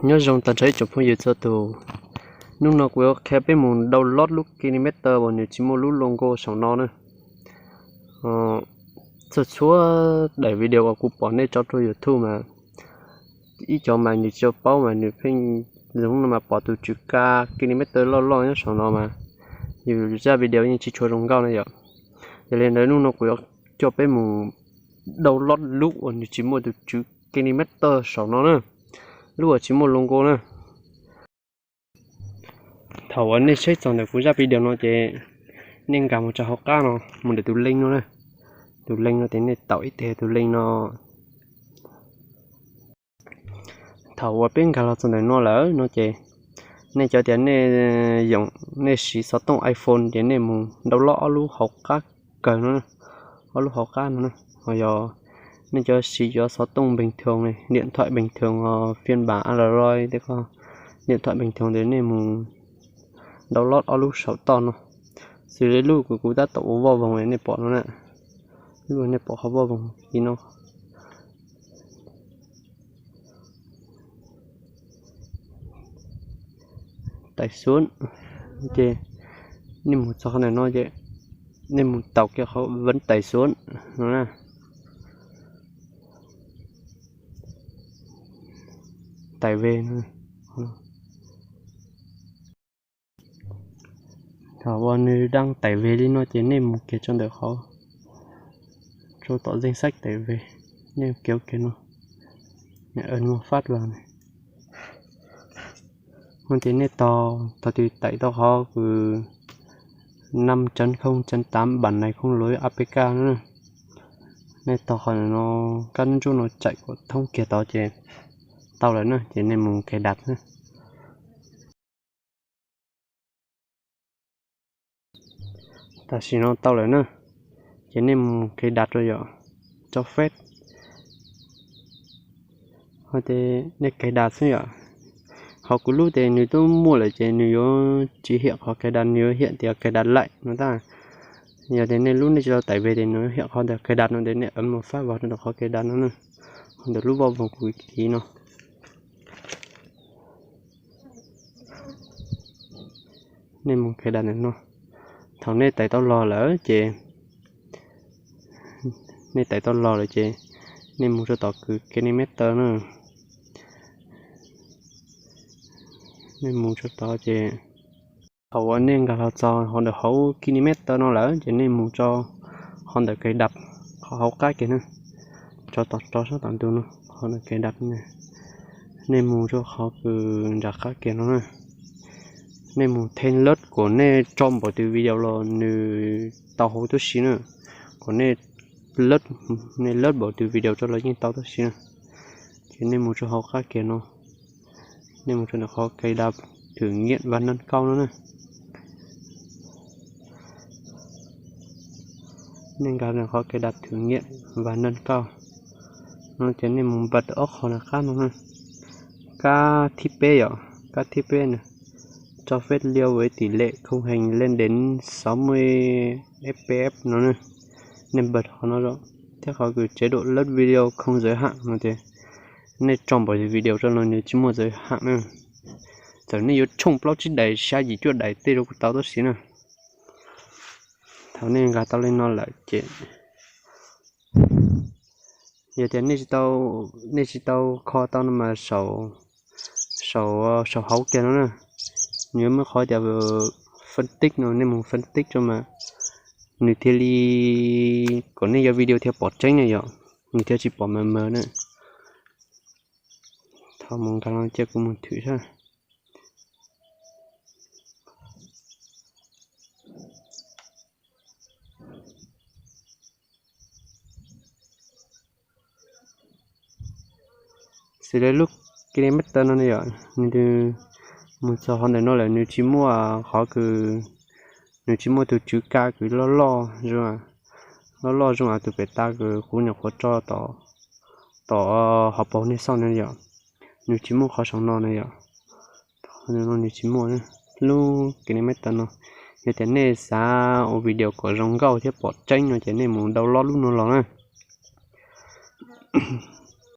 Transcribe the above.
Nyob zoo tag nrho ib tsoom phooj ywg txhua tus. Hnub no kuv yuav qhia peb mus download lub kilometer uas nws tsis muaj lub logo saum no na. Txhua txhua daim video uas kuv pom nej tso rau YouTube mas ib co mas nws tsis paub mas nws pheej zoo no mas pom tus tswv ka kilometer loj loj nyob saum no mas yus zaj video yeej tsis tshua zoo nkauj na yom. Yog li ntawd hnub no kuv yuav coj peb mus download lub uas nws tsis muaj tus tswv kilometer saum no na, lub uas tsis muaj logo na. Thaum uas nej saib txog ntawm kuv zaj video no ces nej nkag mus tso hauv qab no, mus ntawm tus link no na. Tus link no ces nej taum ib teg tus link no. Thaum uas peb nkag los txog ntawm no lawm no ces nej cov tias nej yoom nej siv xov tooj iPhone ces nej mus download ob lub hauv qab kawg no, ob lub hauv qab no na. Ho yog nej cov siv cov xov tooj bình thường, điện thoại bình thường, phiên bản Android, tej ko điện thoại bình thường ces nej mus download ob lub saum toj no. Xws li lub kuv tab tom ua voj voog nej pom no na, lub nej pom qhov voj voog i no, tài khoản, ces nej mus txog qhov ntawm no ces nej mus taus kiag qhov vẫn tài khoản no na, tài về no. Thaum uas nws đang tải về li no ces nej mus kiag rau ntawm qhov, rau tom danh sách tải về, nej kiag kiag no, nej ấn một phát vào. Ces nej tos, thaum twg tải tau qhov kws năm chấm không chấm tám bản này không lỗi A P K no, nej tos qhov no, kab ntsuab no chạy kom thoob kiag tod ces tau lawm na, ces nej mus cài đặt na. Tam sim no tau lawm na, ces nej mus cài đặt rau yom, cho phép. Ho ces nej cài đặt xwb yom. Qhov kuv lub ces nws twb muaj lawm ces nws yuav tsis hiam qhov cài đặt, nws yuav hiam tias cài đặt lại no tab. Yog tias nej lub nej tsis tau tải về ces nws hiam qhov tias cài đặt no ces nej ấn một phát vào rau ntawm qhov cài đặt no na, ntawm lub voj voog kuv kis no. Nej mus cài đặt ntawm no. Thaum nej tải tau los lawm ces, nej tải tau los lawm ces nej mus rau tom kws kilometer na. Nej mus rau tod ces thaum uas nej nkag los txog qhov ntawm hauv kilometer no lawm ces nej mus rau qhov ntawm cài đặt, qhov hauv qab kiag na, tso tom, tso sab tom ntug no, qhov ntawm cài đặt. Nej mus rau qhov kws nram qab kiag no na. Nej mus thêm lượt, kom nej tso npaum twg video los nws tau hauv tib si na. Kom nej lượt, nej lượt npaum twg video tso los yeej tau tib si na. Ces nej mus rau hauv qab kiag no, nej mus rau ntawm qhov cài đặt thử nghiệm và nâng cao no na. Nej nkag ntawm qhov cài đặt thử nghiệm và nâng cao no ces nej mus npaj ob qho nram qab no na. Kab thib peb yom, kab thib peb na, cho phép lưu với tỷ lệ khung hình lên đến sáu mươi F P S no na. Nej npaj qhov no thiab qhov kws chế độ lướt video không giới hạn no ces nej tso npaum twg video rau los nws tsis muaj giới hạn na. Txawm nej yuav tshooj plaub tsib daim, xya yim cuaj daim tej rau kuj tau tib si na. Thaum nej nkag tau li no lawm ces yog tias nej tsis tau, nej tsis tau kho tau no mas saum, saum, saum hauv kiag no na, nws yuav muaj qhov tias phân tích no, nej mus phân tích rau mas nws thiaj li, kom nej yuav video thiaj pom tseeb na yom, nws thiaj tsis pom mờ mờ na. Thaum mus nkag no cia kuv mus thử saib. Xws li lub kilometer no yom, nws mus txog qhov ntawm no lawm nws tsis muaj qhov kws, nws tsis muaj tus tswv ka kws loj loj zoo, loj loj zoo tus pem tas kws kuv nyuam qhuav tso tom, tom hauv paus nej xauj no yom. Nws tsis muaj qhov saum no na yom. Nws tsis muaj lub kilometer no. Yog tias nej xav ua video kom zoo nkauj thiab pom tseeb no ces nej mus download lub no los na.